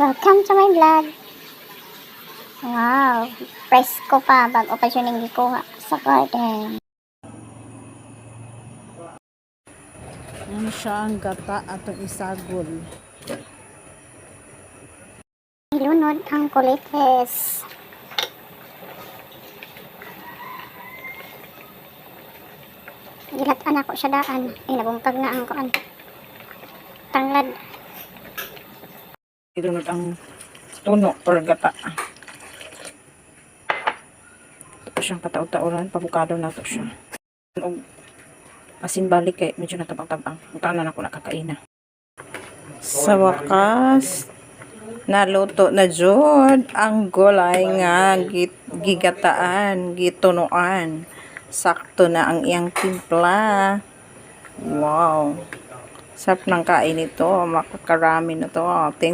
Welcome to my vlog. Wow, presko pa, bago pa siya ning gikuha sa garden. Ano siya ang gata atong isagol. Ilunod ang kulitis. Gilatan ako siya daan. Ay, nabuntag na ang kuan. Tanglad. Ilunod ang tuno or gata. Ito siyang kataw-tauran. Pabukado na to siya. Og asin balik kay medyo natabang-tabang. Ang tanan ako nakakaina. Sa wakas, naluto na jud ang gulay nga gigataan, gitunuan. Sakto na ang iyang timpla. Wow. Sarap ng kain ito. Makakarami na to. Thanks.